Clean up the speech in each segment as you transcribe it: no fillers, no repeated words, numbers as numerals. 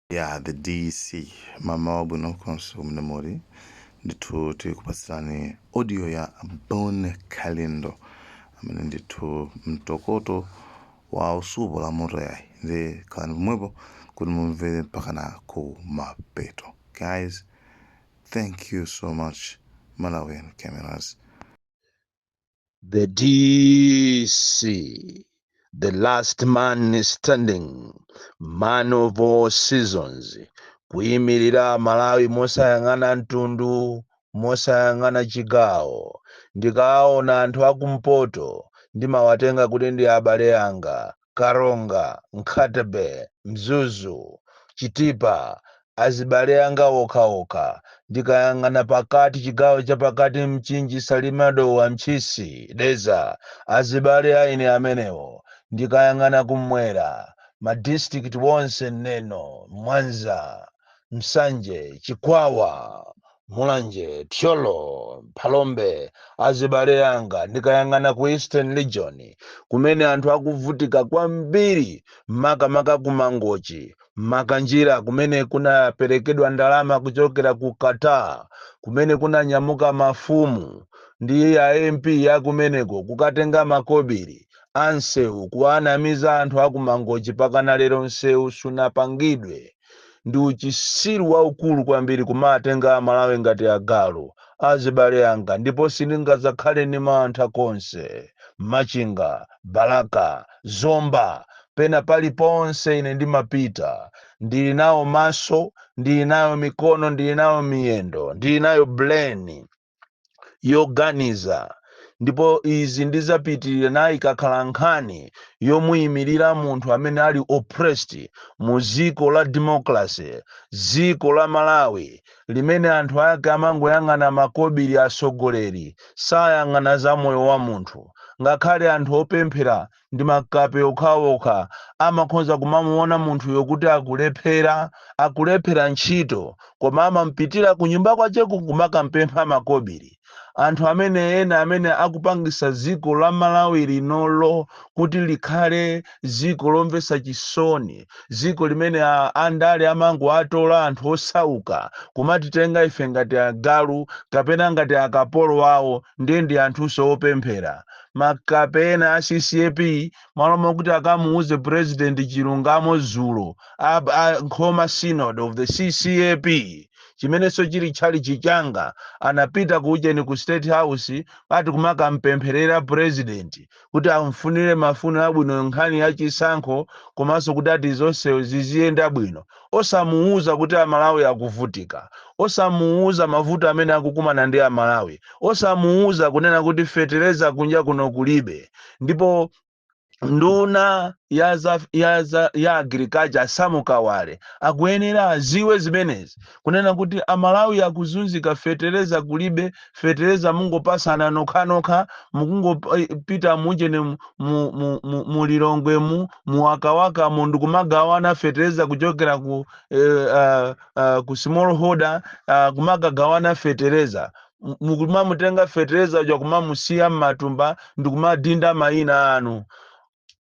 Ya the DC, mama wabwino konse kumene muli. Ndithu tikupatsirani audio ya Bon Kalindo amene ndithu mtokoto wa usupo la moto yayi. Ndi khalani pomwepo kuti mumvere mpakana ku mapeto. Guys, thank you so much. Malawian Cameras. The DC, the last man standing, man of all seasons, kuyimirira Malawi mosayang'ana mtundu, mosayang'ana chigawo. Ndikaona anthu akumpoto ndimawatenga kuti ndi abale anga. Karonga, Nkhata Bay, Mzuzu, Chitipa, azibale anga okhaokha. Ndikayang'ana pakati, chigawo chapakati, Mchinji, Salima, Dowa, Mchisi, Dedza, azibale aine amenewo. Ndikayang'ana kumwera, ma district wonse, Neno, Mwanza, Msanje, Chikwawa, Mulanje, Thyolo, Phalombe, azibale anga. Ndikayang'ana ku Eastern Region kumene anthu akuvutika kwambiri, makamaka ku Mangochi, Makanjira, kumene kunaperekedwa ndalama kuchokera ku Qatar, kumene kunanyamuka mafumu ndi a MP akumeneko kukatenga makobiri ansewu kuwanamiza anthu aku Mangochi, pakana lero nsewu sunapangidwe. Ndi uchisiru waukulu kwambiri kumatenga Amalawi ngati agalu. Azibale anga, ndipo sindingazakhale ndi mantha konse. Machinga, Balaka, Zomba, pena paliponse ine ndimapita. Ndili nawo maso, ndili nayo mikono, ndili nayo miyendo, ndili nayo brain yoganiza. Ndipo izi ndizapitirira nayo ikakhala nkhani yomuyimirira munthu amene ali oppressed mu ziko la democracy, ziko la Malawi limene anthu ake amangoyang'ana makobiri. Asogoleri sayang'ana za moyo wa munthu. Ngakhale anthu opemphera ndi makape okhaokha, amakhoza kumamuona munthuyo kuti akulephera, akulephera ntchito, koma amampitira ku nyumba kwacheko kumakampempha makobiri. Anthu amene ena amene akupangisa dziko la Malawi linolo kuti likhale dziko lomvetsa chisoni, dziko limene andale amangoatola anthu osauka kumatitenga ife ngati agalu kapena ngati akapolo awo, ndiye ndi anthunso opemphera, makape ena a CCAP, malo mokuti akamuuze President chilungamo zulo, Nkhoma Synod of the CCAP, chimenenso chili tchalichi changa, anapita kucheni ku State House ati kumakampempherera President kuti amfunire mafuno abwino nkhani ya chisankho, komanso kuti ati zonse ziziyenda bwino, osamuuza kuti Amalawi akuvutika, osamuuza mavuto amene akukumana ndi Amalawi, osamuuza kunena kuti fetereza kunja kuno kulibe. Ndipo nduna ya agriculture, Sam Kawale, akuyenera aziwe zimenezi, kunena kuti Amalawi akuzunzika, fetereza kulibe, fetereza mungopasana nokhanokha, mukungopita mujene mu Lilongwe, mu Wakawaka mu, ndikumagawana fetereza kuchokera ku smallholder, kumakagawana fetereza. Mukumamutenga fetereza uja kumamusiya m'matumba ndikumadinda mayina anu.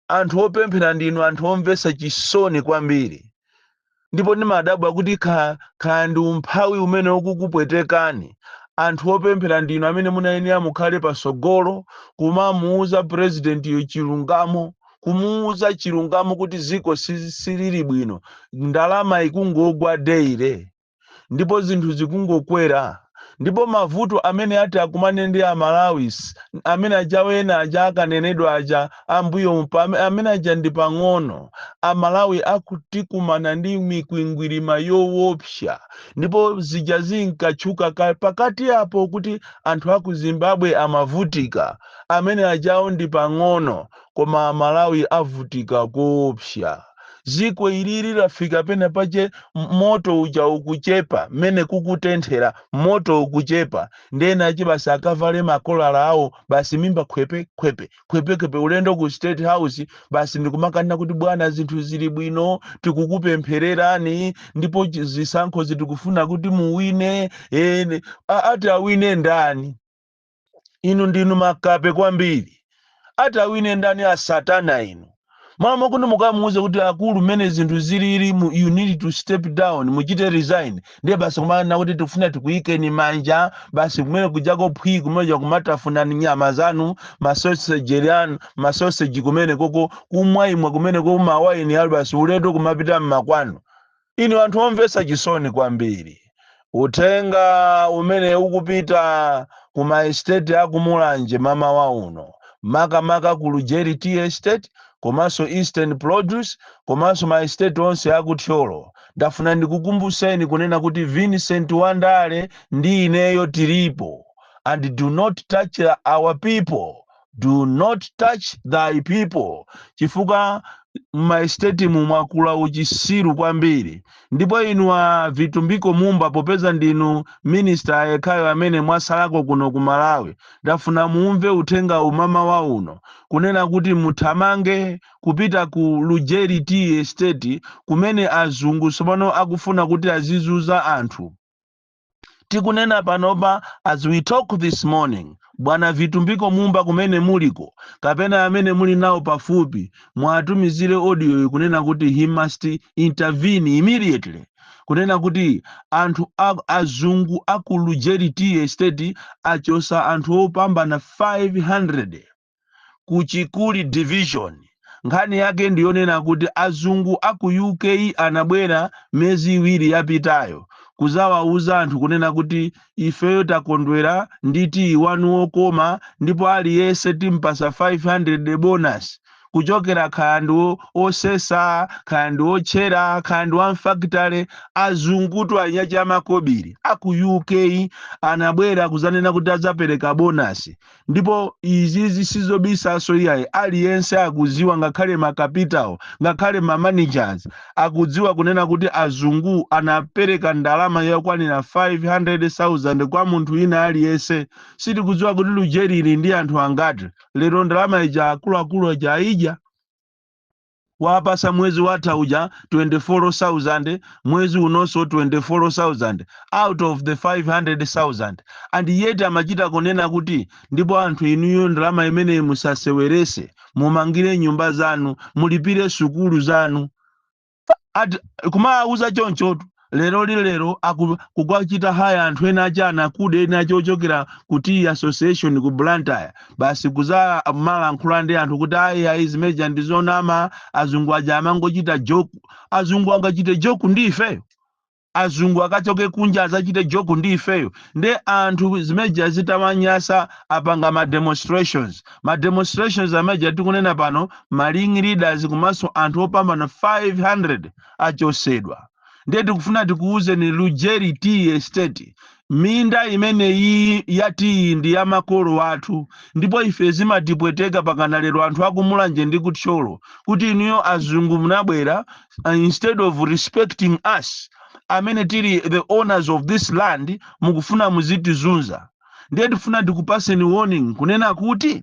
Anthu opemphera ndinu anthu omvetsa chisoni kwambiri, ndipo ndimadabwa kuti kha ndi umphawi umene ukukupwetekani. Anthu opemphera ndinu amene munayenera mukhale pasogolo kumamuuza President chilungamo, kumuuza chilungamo kuti ziko silili bwino, ndalama ikungogwa daily ndipo zinthu zikungokwera, ndipo mavuto amene ati akumane ndi Amalawis amene aja, wena aja akanenedwa aja ambuyo, amene aja ndi pang'ono. Amalawi akutikumana ndi mikwingwirima yoopsa, ndipo zija zinkatchuka pakati apo kuti anthu aku Zimbabwe amavutika, amene ajawo ndi pang'ono, koma Amalawi avutika koopsa. Ziko ilili lafika pena pache moto uja ukuchepa, mmene kukutenthera moto ukuchepa. Ndena achi basi akavale makolala awo basi, mimba khwepe khwepe khwepe khwepe, ulendo ku State House basi, ndikumakanena kuti bwana, zinthu zili bwino, tikukupemphererani, ndipo zisankho zitikufuna kuti muwine. Ati awine ndani? Inu ndinu makape kwambiri. Ati awine ndani? Asatana inu. Mama kuti mukamuuze kuti akulu, mmene zinthu zilili, you need to step down, muchite resign. Ndiye basi kumanena kuti tikufuna tikuyikeni manja basi kumene kujako phwi kumene kumatafunani nyama zanu, masoseji anu, masoseji kumene koko, kumwaimwa kumene koko mawaini ali, basi ulendo kumapita mmakwanu. Inu anthu omvetsa chisoni kwambiri, uthenga umene ukupita ku ma estate akumulanje mamawa uno, makamaka ku Lujeri Tea Estate komanso Eastern Produce komanso ma estate onse akuthyolo, ndafuna ndikukumbuseni kunena kuti Vincent Wandale ndi ineyo tilipo, and do not touch our people, do not touch thy people, chifukwa ma estate mwakula uchisiru kwambiri. Ndipo inu a Vitumbiko Mumba, popeza ndinu minister yekhayo amene mwasalako kuno ku Malawi, ndafuna mumve uthenga umama uno kunena kuti muthamange kupita ku Lujeri Tea Estate kumene azungu tsopano akufuna kuti azizuza anthu. Tikunena panopa, as we talk this morning, bwana Vitumbiko Mumba, kumene muliko kapena amene muli nawo pafupi, mwatumizire audio kunena kuti he must intervene immediately, kunena kuti anthu azungu aku Lujeri Tea Estate achosa anthu opambana 500 ku Chikuli Division. Nkhani yake ndiyonena kuti azungu aku UK anabwera miyezi 2 yapitayo kuzawauza anthu kunena kuti ifeyo takondwera ndi tiyi wanu wokoma, ndipo aliyense timpasa 500 bonus, kuchokera kaya ndi osesa, kaya ndi otchera, kaya ndi wamfakitale. Azungutu anyachi amakobiri aku UK anabwera kuzanena kuti adzapereka bonus, ndipo izi zisizobisaso iyayi, aliyense akuziwa, ngakhale ma capital, ngakhale ma managers akudziwa kunena kuti azungu anapereka ndalama yokwanira 500,000 kwa munthu wina aliyense. Sitikudziwa kuti Lujeri ili ndi anthu angati lero. Ndalama ija akuluakulu aja aidya, wapasa mwezi watha uja 24,000, mwezi unonso 24,000 out of the 500,000. And yet amachita kunena kuti ndipo anthu inuyo ndalama imeneyi musasewerese, mumangire nyumba zanu, mulipire sukulu zanu. Ati kumawuza chonchotu. Lero lilero kukachita hire anthu ena acha anakude ena acha ochokera ku tea association ku Blantyre, basi kuza malankhula ndi anthu kuti ayi, ayi, zimeja ndizonama, azungu aja amangochita joke. Azungu angachite joke ndi ifeyo? Azungu akachoke kunja azachite joke ndi ifeyo? Nde anthu zimeja zitamanyasa apanga ma demonstrations. Ma demonstrations ameja tikunena pano, ma ring leaders komanso anthu opambana 500 achosedwa. Ndiye tikufuna tikuwuzeni, Lujeri Tea Estate, minda imeneyi ya tiyi ndi ya makolo athu, ndipo ife zimatipweteka pakana lero anthu akumulanje ndi kuthyolo kuti inuyo azungu munabwera, instead of respecting us amene tili the owners of this land, mukufuna muzitizunza. Ndiye tifuna tikupaseni warning kunena kuti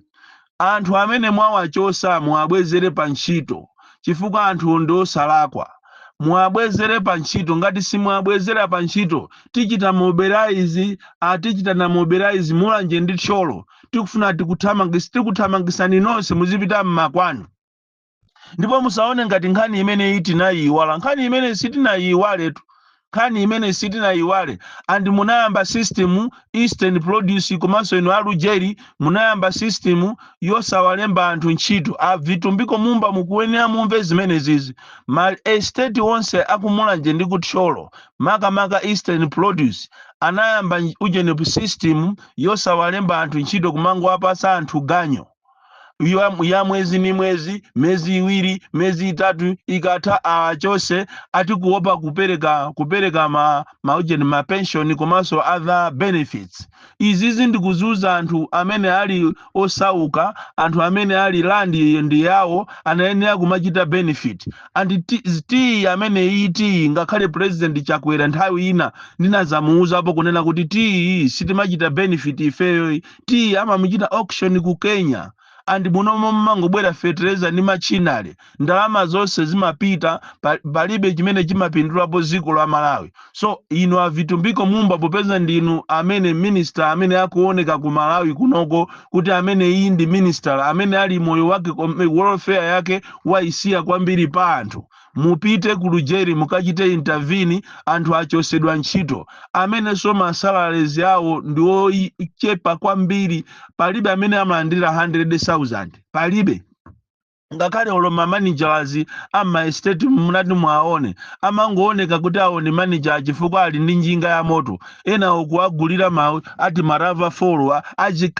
anthu amene mwawachosa muwabwezere pa ntchito, chifukwa anthu ndi osalakwa. Muwabwezere pa ntchito. Ngati simuwabwezera pa ntchito, tichita mobilize, tichita na mobilize Mulanje ndi Thyolo. Tikufuna tikuthamangisani nonse, muzipita mmakwanu. Ndipo musaone ngati nkhani imeneyi tinayiwala. Nkhani imene sitinayiwaletu, nkhani imene sitinayiwale. And munayamba system, Eastern Produce komanso inu alujeri, munayamba system yosawalemba anthu ntchito. A Vitumbiko Mumba, mukuyenera mumve zimene zizi. Ma estate onse akumulanje ndi kuthyolo, makamaka Eastern Produce, anayamba ujeni system yosawalemba anthu ntchito, kumangowapasa anthu ganyo ya mwezi ni mwezi, miyezi 2, miyezi 3, ikatha awachose, ati kuopa kupereka ma maujeni ma pension komanso other benefits. Izizi ndikuzuza anthu amene ali osauka, anthu amene ali land ndi yawo, anayenera kumachita benefit. And tiyi amene iyi tiyi, ngakhale President Chakwera nthawi ina ndinazamuuzapo kunena kuti tiyi sitimachita benefit ifeyo, tiyi amamuchita auction ku Kenya. And munomo mmangobwera fetereza ndi machinale, ndalama zonse zimapita, palibe chimene chimapindulapo dziko la Malawi. So inu a Vitumbiko Mumba, popeza ndinu amene minister amene akuoneka ku Malawi kunoko kuti amene iyi ndi minister amene ali moyo wake, welfare yake waisiya kwambiri pa anthu, mupite ku Lujeri mukachite intervene. Anthu achosedwa ntchito amenenso ma salaries awo ndi ochepa kwambiri. Palibe amene amalandira 100,000, palibe. Ngakhale olo ma managers ama estate munati mwaone, amangooneka kuti awo ni manager chifukwa ali ndi njinga ya moto. Ena ukuagulira ma ati ma RAV4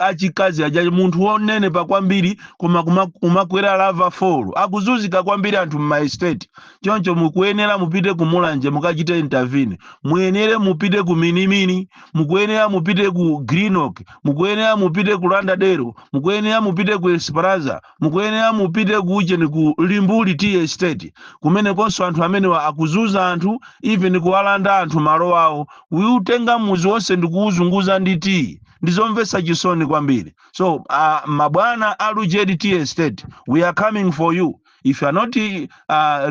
achikazi aja, munthu wonenepa kwambiri koma kumakwera RAV4. Akuzunzika kwambiri anthu mma estate. Choncho mukuyenera mupite ku Mulanje mukachite intervene, muyenere mupite ku Minimini, mukuyenera mupite ku Greenock, mukuyenera mupite ku Lauderdale, mukuyenera mupite ku Esperanza, mukuyenera mupite ku ucheni ku Limbuli Tea Estate, kumenekonso anthu amenewa akuzunza anthu, even kuwalanda anthu malo awo, kuutenga muzi wonse ndikuwuzunguza ndi tea. Ndizomvetsa chisoni kwambiri. So mabwana a Lujeri Tea Estate, we are coming for you. If you are not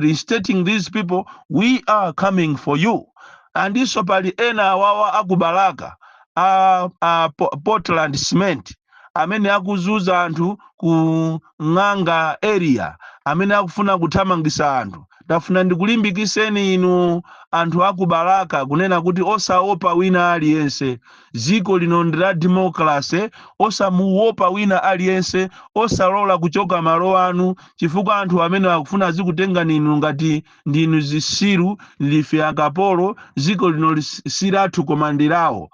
reinstating these people, we are coming for you. Andinso pali ena awawa akubalaka a Portland Cement amene akuzunza anthu ku Ng'anga area, amene akufuna kuthamangisa anthu. Ndafuna ndikulimbikiseni inu anthu akubalaka kunena kuti osaopa wina aliyense. Dziko lino ndi la democracy. Osamuopa wina aliyense, osalola kuchoka malo anu chifukwa anthu amene akufuna azikutengani inu ngati ndinu zisiru, ndife akapolo. Dziko lino si lathu koma ndi lawo.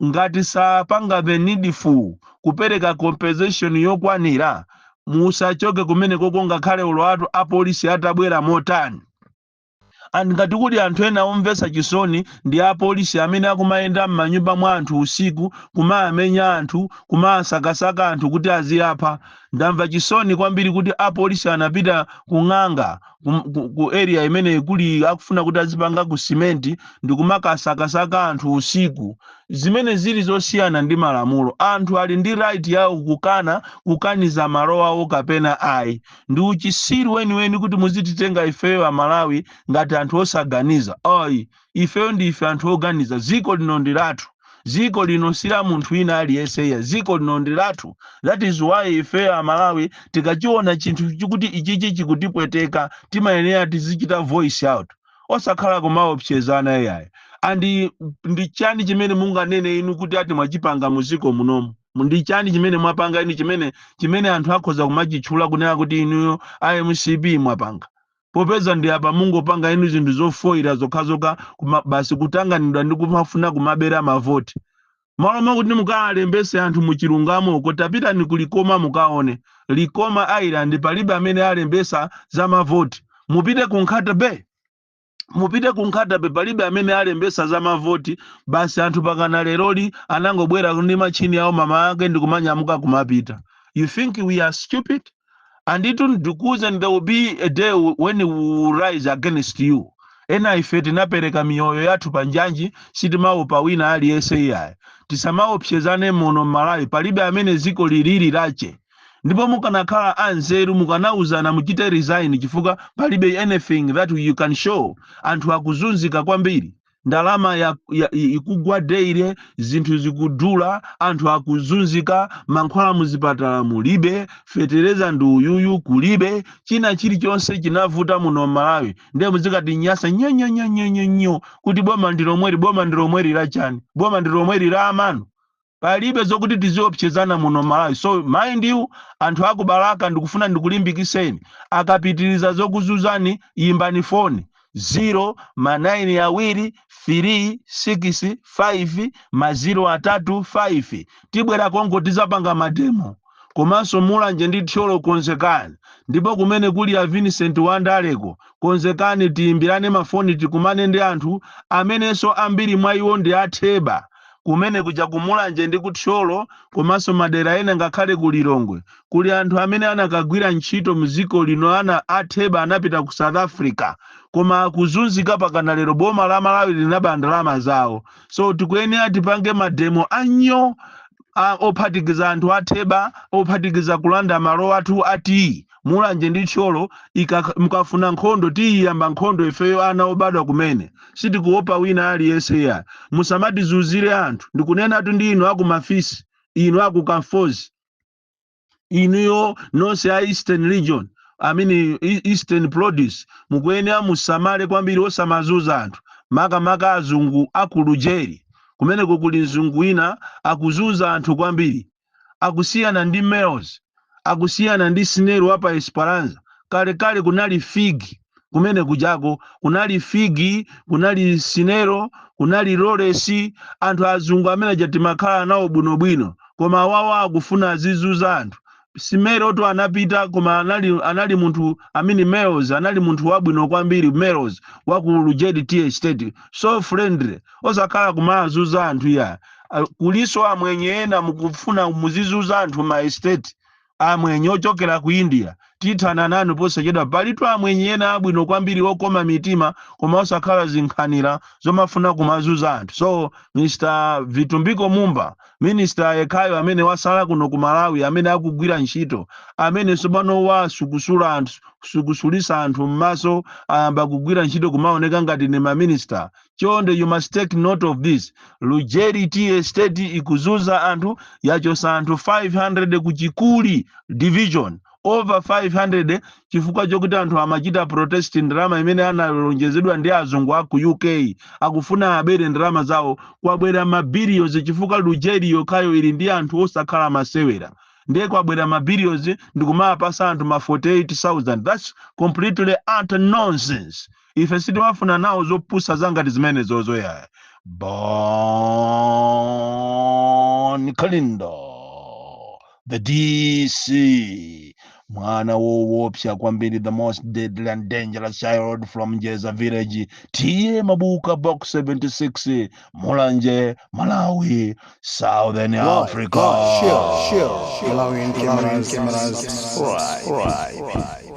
Ngati sapanga the needful, kupereka compensation yokwanira, musachoke kumene koko, ngakhale ulo atu apolisi atabwera motani. And ngati kuli anthu ena omvetsa chisoni, ndi apolisi amene akumayenda m'manyumba mwa anthu usiku, kumamenya anthu, kumasakasaka anthu kuti aziyapha. Ndamva chisoni kwambiri kuti apolisi anapita kung'anga ku area imene kuli akufuna kuti azipanga ku simenti, ndi kumakasakasaka anthu usiku, zimene zili zosiyana ndi malamulo. Anthu ali ndi right yawo kukana, kukaniza malo awo kapena ayi. Ndi uchisiru weniweni kuti muzititenga ifeyo Amalawi ngati anthu osaganiza. Ayi, ifeyo ndife anthu oganiza. Dziko lino ndi lathu. Dziko lino si la munthu wina aliyense ya. Dziko lino ndi lathu. That is why ifeyo Amalawi tikachiona chinthu chikuti ichichi chikutipweteka, timayenera tizichita voice out, osakhala kumaopsezana iyayi. And ndi chani chimene munganene inu kuti ati mwachipanga muziko munomu? Ndi chani chimene mwapanga inu chimene anthu akhoza kumachitchula kunena kuti inuyo iMCP mwapanga? Popeza ndi apa mungopanga inu zinthu zofoyira zokhazokha, basi kutanganidwa ndi kumafuna kumabera mavoti, malo mwakuti mukalembese anthu muchilungamo. Uko tapitani ku Likoma mukaone Likoma Island, palibe amene alembesa za mavoti. Mupite ku Nkhata Bay, mupite ku Nkhata Bay, palibe amene alembesa za mavoti. Basi anthu pakana leroli anangobwera ndi machini awo, mama ake, ndikumanyamuka kumapita. You think we are stupid? And itu ndikuwuzani, there will be a day when we will rise against you. Ena ife tinapereka miyoyo yathu pa njanji, sitimaopa wina aliyense iyayi. Tisamaopsezane muno m'Malawi. Palibe amene ziko lilili lache. Ndipo mukanakhala anzeru, mukanauzana muchite resign, chifukwa palibe anything that you can show. Anthu akuzunzika kwambiri, ndalama ikugwa daily, zinthu zikudula, anthu akuzunzika, mankhwala muzipatala mulibe, fetereza ndi uyuyu kulibe, china chilichonse chinavuta muno m'Malawi. Ndiye muzikati nyasa nyonyonyonyonyo kuti boma ndi lomweri. Boma ndi lomweri lachani? Boma ndi lomweri la amanu. Palibe zokuti tiziopsezana muno Malawi. So mind you, anthu akubalaka, ndikufuna ndikulimbikiseni, akapitiriza zokuzuzani, imbani foni 0 ma 9 awiri 3 6 5 ma 0 atatu 5. Tibwera konko, tizapanga ma demo. Komanso Mulanje ndi Thyolo, konzekani. Ndipo kumene kuli a Vincent Wandaleko, konzekani, tiyimbirane mafoni, tikumane ndi anthu amenenso ambiri mwa iwo ndi atheba kumene kuja kumulanje ndi kuthyolo, komanso madera ena, ngakhale ku Lilongwe kuli anthu amene anakagwira ntchito mdziko lino, ana atheba, anapita ku South Africa koma akuzunzika pakana lero. Boma la Malawi linaba ndalama zawo. So tikuyenera tipange ma demo anyo. Ophatikiza anthu atheba, ophatikiza kulanda malo athu ati Mulanje ndi Thyolo. Mukafuna nkhondo, tiyiyamba nkhondo ifeyo ana obadwa kumene, sitikuopa wina aliyense ya. Musamatizunzire anthu. Ndikunenatu ndi inu aku Mafisi, inu aku Kamfozi, inuyo nonse a Eastern Region, I mean Eastern Produce, mukuyenera musamale kwambiri, osamazuza anthu, makamaka azungu aku Lujeri. Kumeneko kuli mzungu wina akuzuza anthu kwambiri, akusiyana ndi Males, akusiyana ndi Sineru apa Esperanza. Kalekale kunali Figi, kumene kujako kunali Figi, kunali Sinero, kunali Loresi, anthu azungu amene aja timakhala nawo bwinobwino, koma awawa akufuna azizuza anthu. Simero to anapita, koma anali munthu amene Males anali munthu wabwino kwambiri. Males waku Lujeri Tea Estate, so friendly, osakhala kumazuza anthu ya. Kuliso amwenye ena mukufuna muzizuza anthu ma estate, amwenye ochokera ku India, tithana nanu posachedwa. Palitu amwenye ena abwino kwambiri, okoma mitima, koma osakhala zinkhanira zomafuna kumazuza anthu. So Mr Vitumbiko Mumba, minister yekhayo amene wasala kuno ku Malawi amene akugwira ntchito, amene tsopano wasukusula anthu, sukusulisa anthu m'maso, ayamba kugwira ntchito kumaoneka ngati ni maminista. Chonde, you must take note of this. Lujeri Tea Estate ikuzuza anthu, yachosa anthu 500 ku Chikuli Division, over 500, chifukwa chokuti anthu amachita protest ndalama imene analonjezedwa ndi azungu aku UK. Akufuna abere ndalama zawo. Kwabwera mabillions, chifukwa Lujeri yokhayo ili ndi anthu osakhala masewera. Ndiye kwabwera mabillions ndikumapasa anthu ma 48,000. That's completely utter nonsense. Ife sitimafuna nawo zopusa zangati zimene zozoyaya. Bon Kalindo, the DC, mwana woopsa kwambiri, the most deadly and dangerous child from Jeza Village, T/A Mabuka, Box 76, Mulanje, Malawi, Southern Like, Africa. Share, share, Malawian cameras, subscribe.